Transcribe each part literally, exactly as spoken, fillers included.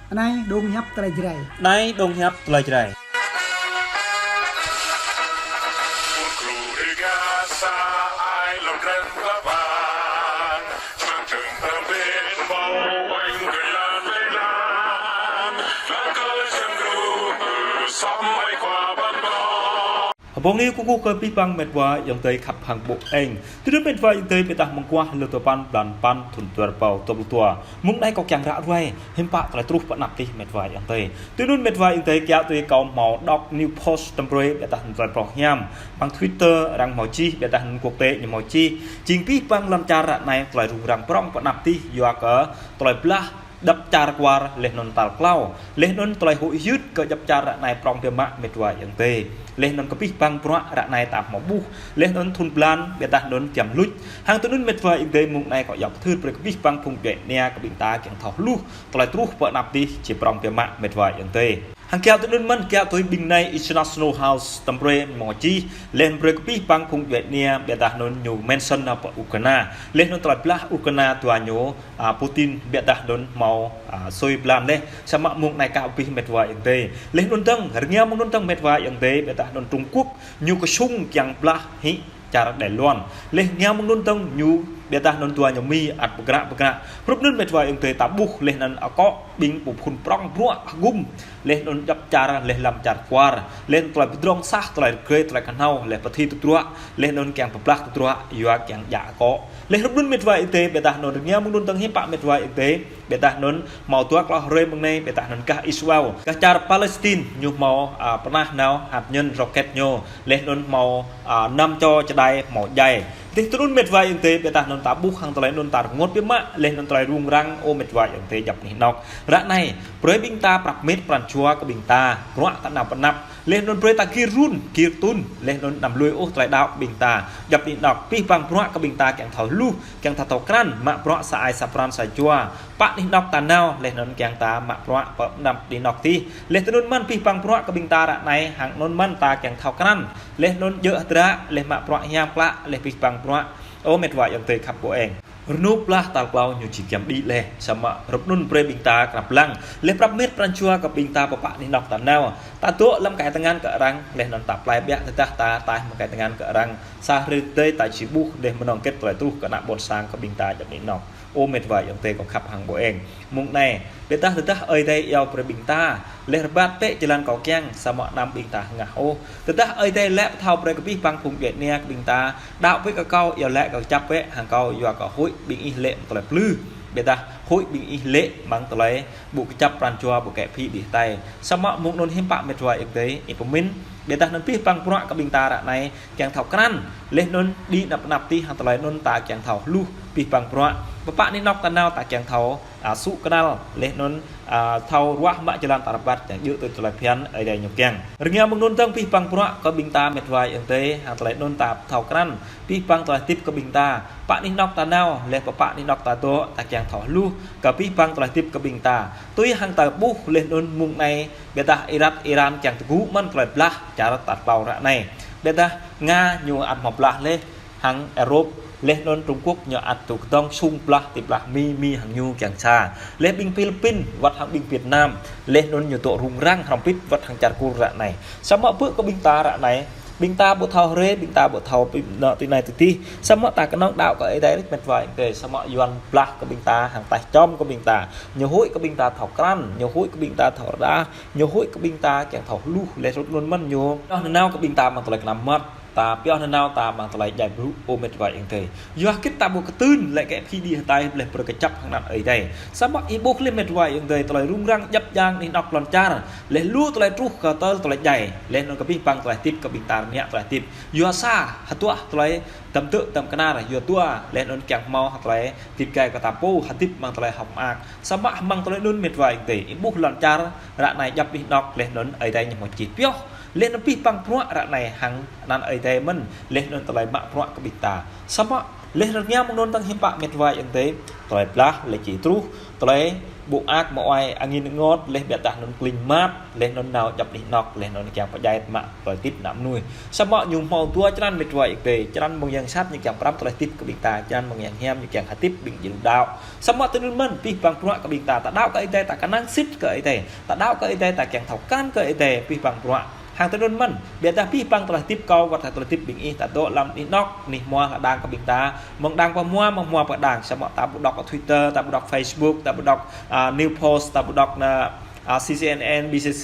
Anai dong hiăp tơlơi Jrai. Anai dong hiăp tơlơi Jrai. Hơbong ni kơkuh kơ abih bang met wa ayŏng adơi khăp hăng ƀô̆ eng. Tui anŭn met wa ayŏng adơi, ƀiădah mơguah lơ tơpăn blan păn thŭn dua rơbâo dua pluh dua. Mông anai kâo kiăng ră ruai hiư̆m pă tơlơi truh pơ anăp adih met wa ayŏng adơi. Tui anŭn met wa ayŏng adơi, kiaŏ tui kâo hmâo đŏk New Post tơm brơi, ƀiădah anŭn tơlơi phrâo hiam. Hăng Twitter arăng hmâo čih, ƀiădah anŭn quốc tế ñu hmâo čih. Jing abih bang lŏn čar ră anai tơlơi rŭng răng prŏng pơ anăp adih yua kơ tơlơi blah djŏp čar kwar laih anŭn tal klâo. Laih anŭn tơlơi huĭ hyưt kơ djŏp čar ră anai prŏng biă mă met wa ayŏng adơi. Laih anŭn kơ abih bang bruă ră anai ta hmâo ƀuh. Laih anŭn thŭn blan ƀiădah anŭn giăm luč. Hăng tui anŭn met wa ayŏng adơi, mông anai kâo iâu pơthưr brơi kơ abih bang phung djuai ania kơ ƀing ta kiăng thâo hluh tơlơi truh pơ anăp adih či prŏng biă mă met wa ayŏng adơi. Hăng kiaŏ tui anŭn mơ̆n, kiaŏ tui ƀing anai International House tơm brơi hmâo čih, laih anŭn brơi kơ abih bang phung djuai ania, ƀiădah anŭn ñu mention nao pơ Ukraina. Laih anŭn tơlơi blah Ukraina dua ñu, a, Putin ƀiădah anŭn hmâo, a, sui blan laih, samơ̆ mông anai kah abih met wa ayŏng adơi. Laih anŭn dơ̆ng, rơngiă mơ̆ng anŭn dơ̆ng met wa ayŏng adơi, ƀiădah anŭn Trung Quốc ñu kơsŭng kiăng blah hĭ čar Đài Loan. Laih rơngiă mơ̆ng anŭn dơ̆ng ñu ƀiădah anŭn dua ñu Mi ăt pơgră pơgră. Hrup anŭn met wa ayŏng adơi, ta ƀuh laih anŭn akŏ ƀing pô phŭn prŏng bruă hơgŭm. Laih anŭn djŏp čar, laih lăm čar kwar. Laih anŭn tơlơi pơdrŏng sah, tơlơi rơgơi, tơlơi kơhnâo, laih pơthi tơdruă, laih anŭn kiăng pơblah tơdruă, yua kiăng djă akŏ. Laih hrup anŭn met wa ayŏng adơi, ƀiădah anŭn rơngiă mơ̆ng anŭn dơ̆ng hiư̆m pă met wa ayŏng adơi, ƀiădah anŭn hmâo dua klâo hrơi mơ̆ng anai, ƀiădah anŭn gah Israel. Gah čar Palestine, ñu hmâo, a, pơnah nao hạt nhân rocket ñu. Laih anŭn hmâo, a, năm čô čơđai hmâo djai. Tih tui anŭn met wa ayŏng adơi, ƀiădah anŭn ta ƀuh hăng tơlơi anŭn ta rơngot biă mă, laih anŭn tơlơi rŭng răng, ơ met wa ayŏng adơi djŏp anih anŏk. Ră anai, brơi ƀing ta prăp met pran jua kơ ƀing ta, bruă ta nao pơ anăp, laih anŭn brơi ta gir run, gir tŭn, laih anŭn anăm lui ôh tơlơi đaŏ ƀing ta. Djŏp anih anŏk, abih bang bruă kơ ƀing ta kiăng thâo hluh, kiăng ta thâo krăn, mă bruă sa ai sa pran sa jua. Pă anih anŏk ta nao, laih anŭn kiăng ta mă bruă pơ anăp anih anŏk tih. Laih tui anŭn mơ̆n abih bang bruă kơ ƀing ta ră anai, hăng anŭn mơ̆n ta kiăng thâo krăn. Laih anŭn djơ̆ hơdră, laih mă bruă hiam klă, laih abih bang bruă. Ơ met wa ayŏng adơi khăp ƀô̆ eng. Rơnŭk blah tal klâo ñu či giăm đĭ laih, samơ̆ hrup anŭn brơi ƀing ta krăp lăng. Laih prăp met pran jua kơ ƀing ta pơ pă anih anŏk ta nao. Ta dŏ lăm kơai tơngan kơ arăng, laih anŭn ta plai ƀiă tơdah ta taih mơ̆ng kơai tơngan kơ arăng. Sa hrơi tơdơi ta či ƀuh laih mơnơ̆ng hơget tơlơi truh kơ ană ƀôn sang kơ ƀing ta djŏp anih anŏk. Ơ met wa ayŏng adơi kâo khăp hăng ƀô̆ eng. Mông anai, ƀiădah tơdah Ơi Adai iâu brơi ƀing ta, laih rơbat bĕ jơlan kâo kiăng, samơ̆ anăm ƀing ta hơngah ôh. Tơdah Ơi Adai laĭ pơthâo brơi kơ abih bang phung djuai ania kơ ƀing ta, đaŏ bĕ kơ kâo, iâu laĭ kơ kơjăp bĕ hăng kâo, yua kơ huĭ ƀing ih lê̆ mơ̆ng tơlơi plư. Ƀiădah huĭ ƀing ih lê̆ mơ̆ng tơlơi ƀu kơjăp pran jua ƀu kĕ phĭ đĭ hơtai. Samơ̆ mông anŭn hiư̆m pă met wa ayŏng adơi, ih pơmĭn. Ƀiădah anŭn abih bang bruă kơ ƀing ta ră anai kiăng thâo krăn. Laih anŭn đĭ anăp anăp tih hăng tơlơi anŭn ta kiăng thâo hluh abih bang bruă. Pơ pă anih anŏk ta nao ta kiăng thâo, a, sŭ kơnăl, laih anŭn, a, thâo ruah mă jơlan ta rơbat kiăng djơ̆ tui tơlơi phiăn Ơi Adai ñu kiăng. Rơngiă mơ̆ng anŭn dơ̆ng abih bang bruă kơ ƀing ta met wa ayŏng adơi, hăng tơlơi anŭn ta thâo krăn, abih bang tơlơi hơdip kơ ƀing ta. Pă anih anŏk ta nao, laih pơ pă anih anŏk ta dŏ, ta kiăng thâo hluh, kơ abih bang tơlơi hơdip kơ ƀing ta. Tui hăng ta ƀuh laih anŭn mông anai, ƀiădah Irak Iran kiăng tơgŭ mơ̆n tơlơi blah čar tal klâo ră anai. Ƀiădah Nga ñu ăt hmâo blah laih, hăng Europe, laih anŭn Trung Quốc ñu ăt tŭ kơdŏng sŭng blah, ti blah Mi, Mi hăng ñu kiăng sa. Laih ƀing Philippin, wơ̆t hăng ƀing Việt Nam, laih anŭn ñu dŏ rŭng răng hrŏm hơbĭt wơ̆t hăng čar Kur ră anai. Samơ̆ ƀơi kơ ƀing ta ră anai, ƀing ta ƀu thâo hrơi, ƀing ta ƀu thâo pi-, nao tui anai tui tih. Samơ̆ ta kơnơ̆ng đaŏ kơ Ơi Adai rĭm met wa ayŏng adơi, samơ̆ Yuan blah kơ ƀing ta, hăng taih čŏm kơ ƀing ta. Ñu huĭ kơ ƀing ta thâo krăn, ñu huĭ kơ ƀing ta thâo rơđah, ñu huĭ kơ ƀing ta kiăng thâo hluh, laih hrup anŭn mơ̆n ñu pioh nanao kơ ƀing ta mơ̆ng tơlơi kơnam mơmŏt. Ta pioh nanao ta mơ̆ng tơlơi djai brŭ, ơ met wa ayŏng adơi. Yua hơget ta ƀu kơtưn, lĕ kĕ phĭ đĭ hơtai, laih brơi kơjăp hăng anăn Ơi Adai. Samơ̆ ih ƀuh laih met wa ayŏng adơi, tơlơi rŭng răng djăp djang anih anŏk lŏn čar. Laih lu tơlơi truh kơ tơl tơlơi djai. Laih anŭn kơ abih bang tơlơi hơdip kơ ƀing ta rơngiă tơlơi hơdip. Yua sa, hơduah tơlơi tơm tơ̆ tơm kơnar, yua dua, laih anŭn kiăng hmâo tơlơi hơdip gai kơ ta pô, hơdip mơ̆ng tơlơi hŏk mơak. Samơ̆ mơ̆ng tơlơi anŭn met wa ayŏng adơi, ih ƀuh lŏn čar, ră anai djăp anih anŏk, laih anŭn Ơi Adai ñu hmâo čih pioh. Laih anŭn abih bang bruă ră anai hăng anăn Ơi Adai mơ̆n, laih anŭn tơlơi mă bruă kơ ƀing ta. Samơ̆ Laih rơngiao mơ̆ng anŭn tơ̆ng hiư̆m pă mĕt wa ayŏng adơi, tơlơi blah, laih či truh, tơlơi ƀu ak mơai angin ngot, laih biă dah anŭn klĭng map, laih anŭn nao djŏp anih anŏk, laih anŭn kiăng pơdjai mă tơlơi hơdip ană mơnuih. Samơ̆ ñu hmâo dua črăn mĕt wa ayŏng adơi, črăn mơ̆ng yang sat ñu kiăng pơrăm tơlơi hơdip kơ ƀing ta, črăn mơ̆ng yang hiam ñu kiăng hơdip ƀing djru đaŏ. Samơ̆ tui anŭn mơ̆n, abih bang bruă kơ ƀing ta, ta đaŏ kơ Ơi Adai, ta kơnang sĭt kơ Ơi Adai, ta đaŏ kơ Ơi Adai, ta kiăng thâo krăn kơ Ơi Adai, abih bang bruă. Hăng tui anŭn mơ̆n, biă dah abih bang tơlơi hơdip kâo, wơ̆t hăng tơlơi hơdip ƀing ih, ta dŏ lăm anih anŏk, anih hmua, hơđang kơ ƀing ta, mơ̆ng đang pơ hmua, mơ̆ng hmua pơ đang, samơ̆ ta ƀu đŏk Twitter, ta ƀu đŏk Facebook, ta ƀu đŏk, a, New Post, ta ƀu đŏk anŭn, a, C N N, B B C,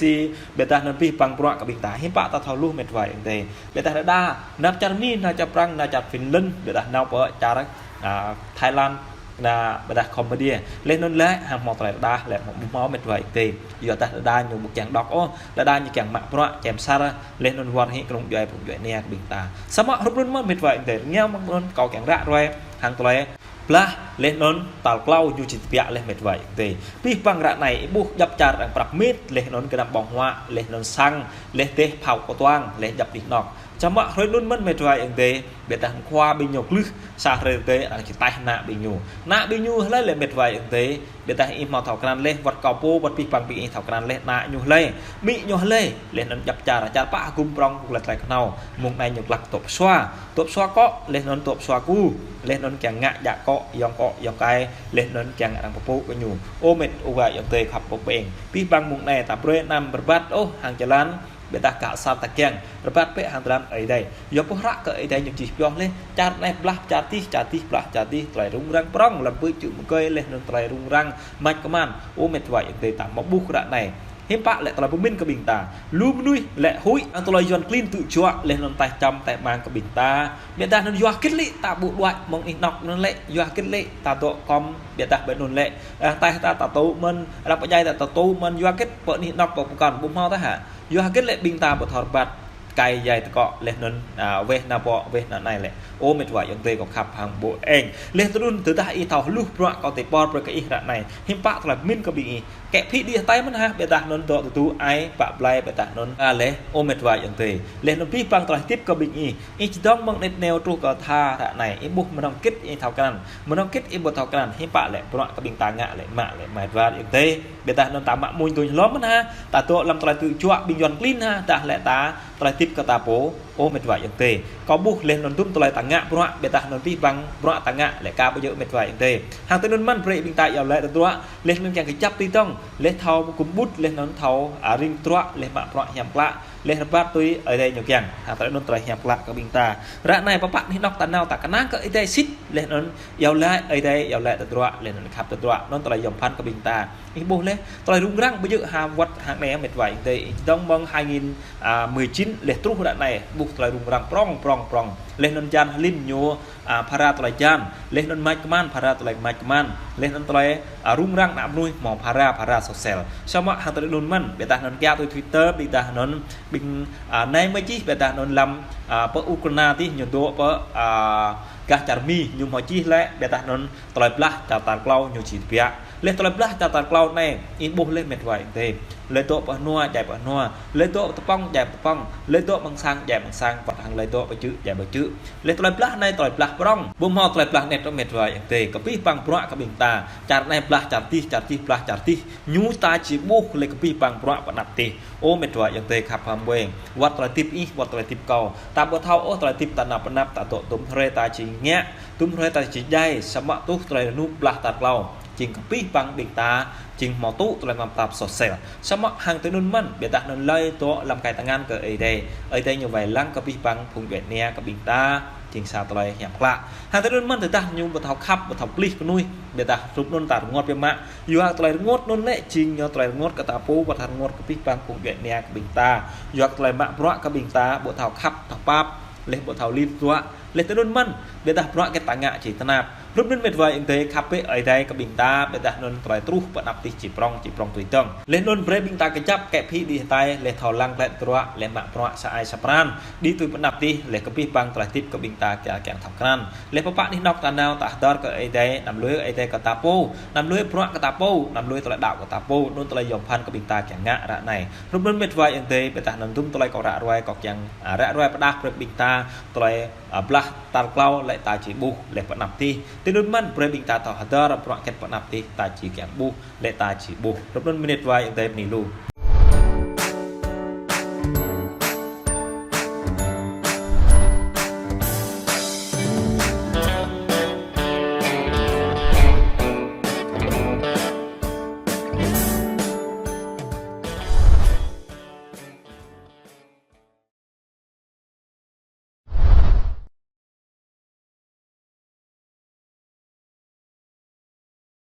biă dah anŭn abih bang bruă kơ ƀing ta. Hiư̆m pă ta thâo hluh mĕt wa ayŏng adơi. Biă dah đơđa, nao čar Mi, nao čar Prăng, nao čar Finland, biă dah nao pơ čar, a, Thái Lan, anŭn biă dah Cambodia. Laih anŭn lĕ, hăng hmâo tơlơi rơđah, lĕ hmâo, hmâo mĕt wa ayŏng adơi. Yua dah đơđa ñu ƀu kiăng đŏk ôh, đơđa ñu kiăng mă bruă, čem sar, laih anŭn wơr hĭ kơnung djuai phung djuai ania kơ ƀing ta. Samơ̆ hrup anŭn mơ̆n mĕt wa ayŏng adơi, rơngiao mơ̆ng anŭn kâo kiăng ră ruai, hăng tơlơi blah, laih anŭn tal klâo ñu či tơbiă laih mĕt wa ayŏng adơi. Abih bang ră anai, ih ƀuh djŏp čar đang prăp mĭt, laih anŭn gơnam ƀơ̆ng huă, laih anŭn sang, laih dêh phao kơtuang, laih djŏp anih anŏk. Samơ̆ hrơi anŭn mơ̆n mĕt wa ayŏng adơi, biă dah khua ƀing ñu glưh, sa hrơi tơdơi, arăng či taih ană ƀing ñu. Ană ƀing ñu hlơi lĕ mĕt wa ayŏng adơi, biă dah ih hmâo thâo krăn laih, wơ̆t kâo pô, wơ̆t abih bang ƀing ih thâo krăn laih, ană ñu hlơi, amĭ ñu hlơi, laih anŭn djŏp čar, čar pă hơgŭm prŏng, kơ tơlơi tơlơi kơnâo. Mơ̆ng anai ñu glăk tŏ pơsua, tŏ pơsua akŏ, laih anŭn tŏ pơsua ku, laih anŭn kiăng ngă djă akŏ, ayŏng akŏ, ayŏng akai, laih anŭn kiăng arăng pơpŭ kơ ñu. Ơ mĕt wa ayŏng adơi khăp pơpeng. Abih bang mơ̆ng anai ta brơi anăm rơbat ôh hăng jơlan, biă dah kơ asar ta kiăng rơbat bĕ hăng jơlan Ơi Adai. Yua pô hră kơ Ơi Adai ñu čih pioh laih, čar anai blah čar adih, čar adih blah čar adih, tơlơi rŭng răng prŏng, lăm pư̆ čư̆ mơgơi, laih anŭn tơlơi rŭng răng mač kơman. Ơ mĕt wa ayŏng adơi, ta hmâo ƀuh ră anai. Hiư̆m pă lĕ tơlơi pơmĭn kơ ƀing ta. Lu mơnuih lĕ huĭ, hăng tơlơi Yuan klin tŭ juă, laih anŭn taih čăm, taih mang kơ ƀing ta. Biă dah anŭn yua hơget lĕ ta ƀu đuaĭ mơ̆ng anih anŏk anŭn lĕ, yua hơget lĕ ta dŏ kŏm, biă dah ƀơi anŭn lĕ. Arăng taih ta, ta tŭ mơ̆n, arăng pơdjai ta, ta tŭ mơ̆n, yua hơget pơ anih anŏk pơ pơkŏn, ƀu hmâo tah hă. Yua hơget lĕ ƀing ta ƀu thâo rơbat, kai yai tơkŏ, laih anŭn, a, weh ană ƀô̆, weh ană anai lĕ. Ơ mĕt wa ayŏng adơi kâo khăp hăng pơpeng. Laih tui anŭn tơdah ih thâo hluh bruă kâo tơpul brơi kơ ih ră anai. Hiư̆m pă tơlơi pơmĭn kơ ƀing ih. Kĕ phĭ đĭ hơtai mơ̆n hă, biă dah anŭn dŏ tơdu ai, pă blai, biă dah anŭn, a, laih, ơ mĕt wa ayŏng adơi. Laih anŭn abih bang tơlơi hơdip kơ ƀing ih. Ih čơdơ̆ng mơ̆ng anet neo truh kơ tha ră anai. Ih ƀuh mơnơ̆ng hơget ih thâo krăn. Mơnơ̆ng hơget ih ƀu thâo krăn. Hiư̆m pă lĕ bruă kơ ƀing ta ngă lĕ mă lĕ mĕt wa ayŏng adơi. Biă dah anŭn ta mă mơ̆ng tui hlŏm mơ̆n hă. Ta dŏ lăm tơlơi tŭ juă ƀing Yuan klin hă. Dah lĕ ta tơlơi hơdip kơ ta pô. Ơ mĕt wa ayŏng adơi. Kâo ƀuh laih anŭn dŭm tơlơi ta ngă bruă, biă dah anŭn abih bang bruă ta ngă lĕ ka ƀu djơ̆ mĕt wa ayŏng adơi. Hăng tui anŭn mơ̆n brơi ƀing ta iâu laĭ tơdruă, laih anŭn kiăng kơjăp tui tŏng, laih thâo kơkuh ƀut, laih anŭn thâo, a, ring tơdruă, laih mă bruă hiam klă, laih rơbat tui Ơi Adai ñu kiăng. Hăng tui anŭn tơlơi hiam klă kơ ƀing ta. Ră anai pơpă anih anŏk ta nao ta kơnang kơ Ơi Adai sĭt, laih anŭn iâu laĭ Ơi Adai, iâu laĭ tơdruă, laih anŭn khăp tơdruă, anŭn tơlơi yom pơphan kơ ƀing ta. Ih ƀuh laih, tơlơi rŭng răng ƀu djơ̆ hă wơ̆t hăng anai mĕt wa ayŏng adơi, ih čơdơ̆ng mơ̆ng hai nghìn, a, mười chín, laih truh ră anai, ƀuh tơlơi rŭng răng prŏng, prŏng, prŏng. Laih anŭn jan hơlin ñu, a, phara tơlơi jan. Laih anŭn mač kơman, phara tơlơi mač kơman. Laih anŭn tơlơi, a, rŭng răng ană mơnuih hmâo phara, phara sôsel. Samơ̆ hăng tơlơi anŭn mơ̆n, biă dah anŭn kiaŏ tui Twitter, biă dah anŭn ƀing, a, anai mơ̆ čih, biă dah anŭn lăm, a, pơ Ukraina adih ñu dŏ pơ, a, gah čar Mi, ñu hmâo čih lĕ, biă dah anŭn tơlơi blah čar tal klâo ñu či tơbiă. Laih tơlơi blah čar tal klâo anai, ih ƀuh laih mĕt wa ayŏng adơi. Laih dŏ pơ hơnua, djai pơ hơnua. Laih dŏ pơ tơpŏng, djai pơ tơpŏng. Laih dŏ amăng sang, djai amăng sang. Wơ̆t hăng laih dŏ pơ čư̆, djai pơ čư̆. Laih tơlơi blah anai, tơlơi blah prŏng. Ƀu hmâo tơlơi blah anet ôh mĕt wa ayŏng adơi. Kơ abih bang bruă kơ ƀing ta. Čar anai blah čar adih, čar adih blah čar adih. Ñu ta či ƀuh laih kơ abih bang bruă pơ anăp adih. Ơ mĕt wa ayŏng adơi khăp hăng pơpeng. Wơ̆t tơlơi hơdip ih, wơ̆t tơlơi hơdip kâo. Ta ƀu thâo ôh tơlơi hơdip ta nao pơ anăp ta dŏ dŭm hrơi ta či ngă, dŭm hrơi ta či djai, samơ̆ truh tơlơi rơnŭk blah tal klâo. Jing kơ abih bang ƀing ta, jing hmâo tŭ tơlơi mơtam sôsel. Samơ̆ hăng tui anŭn mơ̆n, biă dah anŭn laih dŏ lăm kai tơngan kơ Ơi Adai. Ơi Adai ñu wai lăng kơ abih bang phung djuai ania kơ ƀing ta, jing sa tơlơi hiam klă. Hăng tui anŭn mơ̆n tơdah ñu ƀu thâo khăp, ƀu thâo pơplih kơ mơnuih, biă dah hrup anŭn ta rơngot biă mă. Yua tơlơi rơngot anŭn lĕ jing ñu tơlơi rơngot kơ ta pô, ƀu thâo rơngot kơ abih bang phung djuai ania kơ ƀing ta. Yua tơlơi mă bruă kơ ƀing ta, ƀu thâo khăp, thâo pap, laih ƀu thâo lir tơdruă. Laih tui anŭn mơ̆n, biă dah bruă kơ ta ngă či tơnap. Hrup anŭn mĕt wa ayŏng adơi khăp bĕ Ơi Adai kơ ƀing ta, ƀiădah anŭn tơlơi truh pơ anăp adih či prŏng, či prŏng tui tơ̆ng. Laih anŭn brơi ƀing ta kơjăp kĕ phĭ đĭ hơtai, laih thâo lăng klĕ tơdruă, laih mă bruă sa ai sa pran, đĭ tui pơ anăp adih, laih kơ abih bang tơlơi hơdip kơ ƀing ta kiăng kiăng thâo krăn. Laih pơpă anih anŏ ta nao ta hơdơr kơ Ơi Adai, anăm lui Ơi Adai kơ ta pô, anăm lui bruă kơ ta pô, anăm lui tơlơi đaŏ kơ ta pô, anŭn tơlơi yôm phăn kơ ƀing ta kiăng ngă ră anai. Hrup anŭn mĕt wa ayŏng adơi, ƀiădah anŭn dŭm tơlơi kâo ră ruai kâo kiăng, a, ră ruai pơdah brơi ƀing ta, tơlơi, a, blah tal klâo laih ta či ƀuh, laih pơ anăp adih. Tui anŭn mơ̆n brơi ƀing ta thâo hơdơr bruă hơget pơ anăp adih ta či kiăng ƀuh, laih ta či ƀuh. Hrup anŭn mĕt wa ayŏng adơi bơni lu.